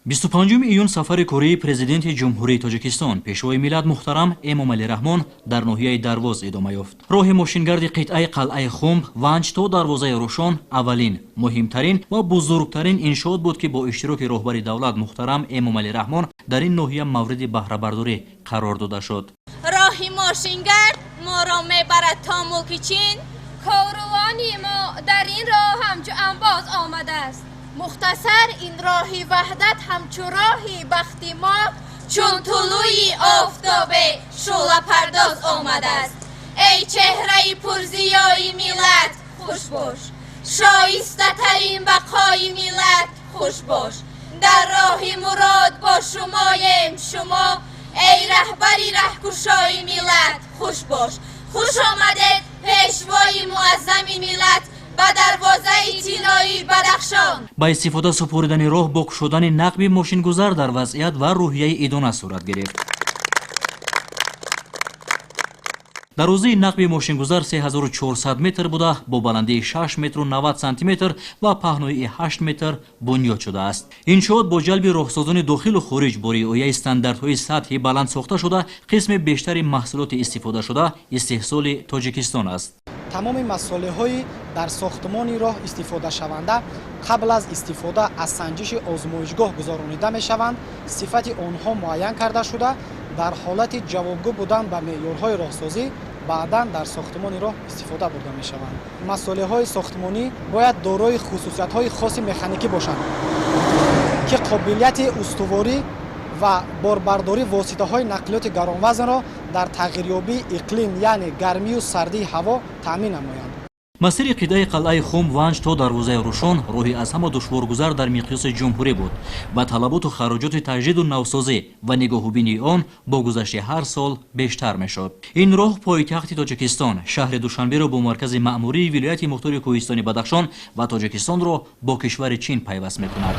25 июн сафари кории президенти Ҷумҳурии Тоҷикистон, пешвои миллат муҳтарам Эмомалӣ Раҳмон дар ноҳияи Дарвоз идома ёфт. Роҳи мошингарди қитъаи қалъаи Хумб Ванҷ то дарвозаи Рӯшон аввалин, муҳимтарин ва бузургтарин иншоот буд, ки бо иштироки роҳбари давлат муҳтарам Эмомалӣ Раҳмон дар ин ноҳия мавриди баҳрабардорӣ қарор дода шуд. Роҳи мошингард моро мебарад то мулки Чин. Корвони мо дар ин роҳ ҳамчу анбоз омадааст. Мухтасар, ин роҳи ваҳдат ҳамчу роҳи бахти мо чун тулӯи офтобе шӯълапардоз омадааст. Эй чеҳраи пурзиёи миллат, хуш бош, шоистатарин бақои миллат, хуш бош. Дар роҳи мурод бо шумоем шумо, эй раҳбари раҳкушои миллат, хуш бош. Хуш омадед, пешвои муаззами миллат, ба дарвозаи тиллоии Бадахшон. Ба истифода супоридани роҳ бо кушодани нақби мошингузар дар вазъият ва рӯҳияи идона сурат гирифт. Дарозии нақби мошингузар 3400 метр буда, бо баландии 6 метру 90 сантиметр ва паҳноии 8 метр бунёд шудааст. Иншоот бо ҷалби роҳсозони дохилу хориҷ бо риояи стандартҳои сатҳи баланд сохта шуда, қисми бештари маҳсулоти истифодашуда истеҳсоли Тоҷикистон аст. Тамоми масолеҳои дар сохтмони роҳ истифодашаванда қабл аз истифода аз санҷиши озмоишгоҳ гузаронида мешаванд. Сифати онҳо муайян карда шуда, дар ҳолати ҷавобгӯ будан ба меъёрҳои роҳсозӣ баъдан дар сохтмони роҳ истифода бурда мешаванд. Масолеҳои сохтмонӣ бояд дорои хусусиятҳои хоси механикӣ бошанд, ки қобилияти устуворӣ ва борбардории воситаҳои нақлиёти гаронвазнро дар тағйирёбии иқлим, яъне гармию сардии ҳаво, таъмин намоянд. Масири қитъаи қалъаи Хумб Ванҷ то дарвозаи Рӯшон роҳи аз ҳама душворгузар дар миқёси ҷумҳурӣ буд ва талаботу хароҷоти таҷдиду навсозӣ ва нигоҳубинии он бо гузашти ҳар сол бештар мешуд. Ин роҳ пойтахти Тоҷикистон, шаҳри Душанберо бо маркази маъмурии вилояти мухтори Кӯҳистони Бадахшон ва Тоҷикистонро бо кишвари Чин пайваст мекунад.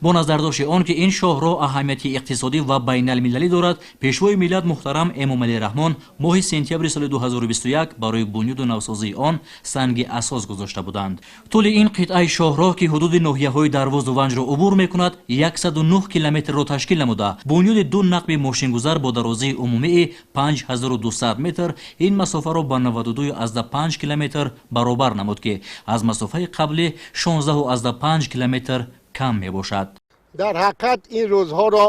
Бо назардошти он ки ин шоҳроҳ аҳамияти иқтисодӣ ва байналмилалӣ дорад, пешвои миллат муҳтарам Эмомалӣ Раҳмон моҳи сентябри соли 2021 барои бунёду навсозии он санги асос гузошта буданд. Тӯли ин қитъаи шоҳроҳ, ки ҳудуди ноҳияҳои Дарвозу Ванҷро убур мекунад, 109 километрро ташкил намуда, бунёди ду нақби мошингузар бо дарозии умумии 5200 метр ин масофаро ба 92,5 километр баробар намуд, ки аз масофаи қабли 16,5 километр кам мебошад. Дар ҳақиқат, ин рӯзҳоро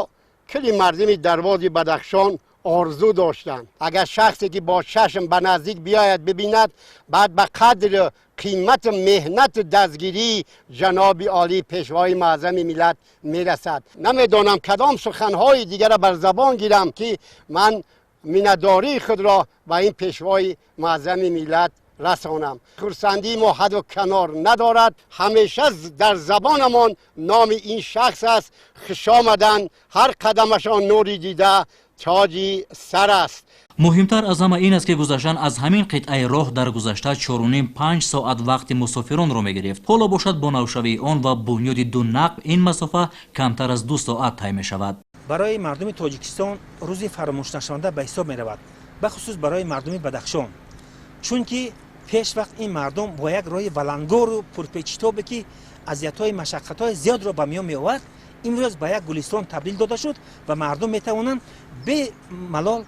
кулли мардуми Дарвози Бадахшон орзу доштанд. Агар шахсе ки бо чашм ба наздик биёяд, бибинад, баъд ба қадру қимату меҳнату дастгирии ҷаноби олӣ, пешвои муаззами миллат мерасад. Намедонам, кадом суханҳои дигарро бар забон гирам, ки ман миннатдории худро ба ин пешвои муаззами миллат расонам. Хурсандии мо ҳаду канор надорад. Ҳамеша дар забонамон номи ин шахс аст. Хушомаданд, ҳар қадамашон нури дида, тоҷи сар аст. Муҳимтар аз ҳама ин аст, ки гузаштан аз ҳамин қитъаи роҳ дар гузашта 4,5-5 соат вақти мусофиронро мегирифт. Ҳоло бошад, бо навшавии он ва бунёди ду нақб ин масофа камтар аз 2 соат тай мешавад. Барои мардуми Тоҷикистон рӯзи фаромӯшнашаванда ба ҳисоб меравад, бахусус барои мардуми Бадахшон, чунки пеш вақт ин мардум бо як роҳи валангору пурпечитобе, ки азиятҳои машаққатҳои зиёдро ба миён меовард, имрӯз ба як гулистон табдил дода шуд ва мардум метавонанд бемалол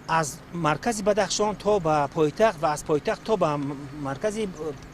аз маркази Бадахшон то ба пойтахт ва аз пойтахт то ба маркази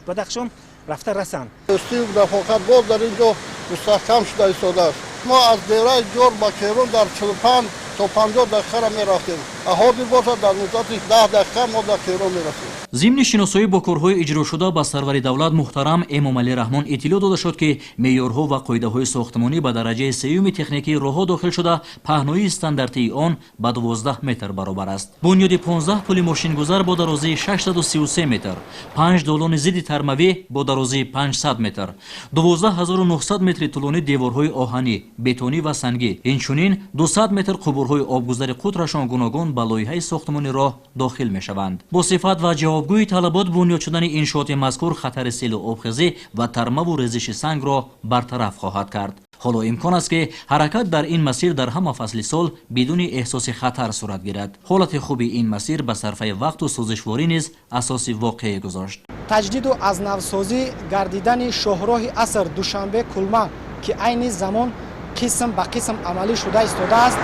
Бадахшон рафта расанд. Дӯстию рафоқат боз дар ин ҷо мустаҳкам шуда истодааст. Мо аз дераи Ҷор ба Керун дар 45 то 50 дақиқара мерафтем, ҳозир бошад, дар муддати 10 дақиқа мо дар Керун мерасем. Зимни шиносоӣ бо корҳои иҷрошуда ба сарвари давлат муҳтарам Эмомалӣ Раҳмон иттилоъ дода шуд, ки меъёрҳо ва қоидаҳои сохтмонӣ ба дараҷаи сеюми техникии роҳҳо дохил шуда, паҳноии стандартии он ба 12 метр баробар аст. Бунёди 15 пули мошингузар бо дарозии 633 метр, 5 долони зидди тармавӣ бо дарозии 500 метр, 12 900 метри тӯлонӣ деворҳои оҳанӣ, бетонӣ ва сангӣ, инчунин 200 метр қубурҳои обгузари қутрашон гуногун ба лоиҳаи сохтмони роҳ дохил мешаванд. Бо сифат ва ҷавоб Ҷавобгӯи талабот бунёд шудани иншооти мазкур хатари селу обхезӣ ва тармаву резиши сангро бартараф хоҳад кард. Ҳоло имкон аст, ки ҳаракат дар ин масир дар ҳама фасли сол бидуни эҳсоси хатар сурат гирад. Ҳолати хуби ин масир ба сарфаи вақту сӯзишворӣ низ асоси воқеӣ гузошт. Таҷдиду аз навсозӣ гардидани шоҳроҳи аср Душанбе Кулма, ки айни замон қисм ба қисм амалӣ шуда истодааст,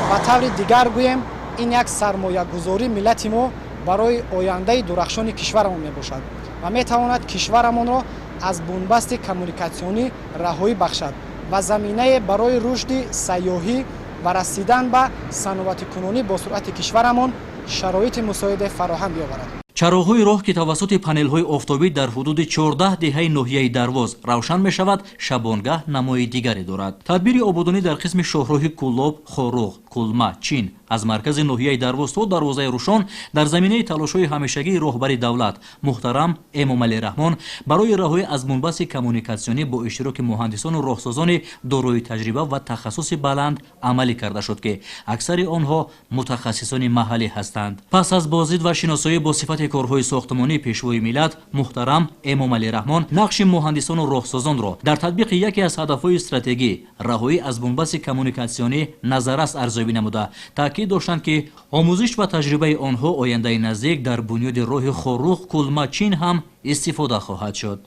ба таври дигар гӯем, ин як сармоягузории миллати мо барои ояндаи дурахшони кишварамон мебошад ва метавонад кишварамонро аз бунбасти коммуникатсионӣ раҳоӣ бахшад ва заминае барои рушди сайёҳӣ ва расидан ба саноатикунонӣ бо суръати кишварамон шароити мусоиде фароҳам биёварад. Чароғҳои роҳ, ки тавассути панелҳои офтобӣ дар ҳудуди 14 деҳаи ноҳияи Дарвоз равшан мешавад, шабонгаҳ намои дигаре дорад. Тадбири ободонӣ дар қисми шоҳроҳи Кӯлоб, Хоруғ, Кулма, Чин аз маркази ноҳияи Дарвоз то дарвозаи Рушон дар заминаи талошҳои ҳамешагии роҳбари давлат муҳтарам Эмомалӣ Раҳмон барои раҳоӣ аз бунбасти коммуникатсионӣ бо иштироки муҳандисону роҳсозони дорои таҷриба ва тахассуси баланд амалӣ карда шуд, ки аксари онҳо мутахассисони маҳаллӣ ҳастанд. Пас аз боздид ва шиносоӣ бо сифати корҳои сохтмонӣ, пешвои миллат муҳтарам Эмомалӣ Раҳмон нақши муҳандисону роҳсозонро дар татбиқи яке аз ҳадафҳои стратегӣ, раҳоӣ аз бунбасти коммуникатсионӣ, назаррас арзёбӣ намуда, таъкид доштанд, ки омӯзиш ва таҷрибаи онҳо ояндаи наздик дар бунёди роҳи Хоруғ, Кулма, Чин ҳам истифода хоҳад шуд.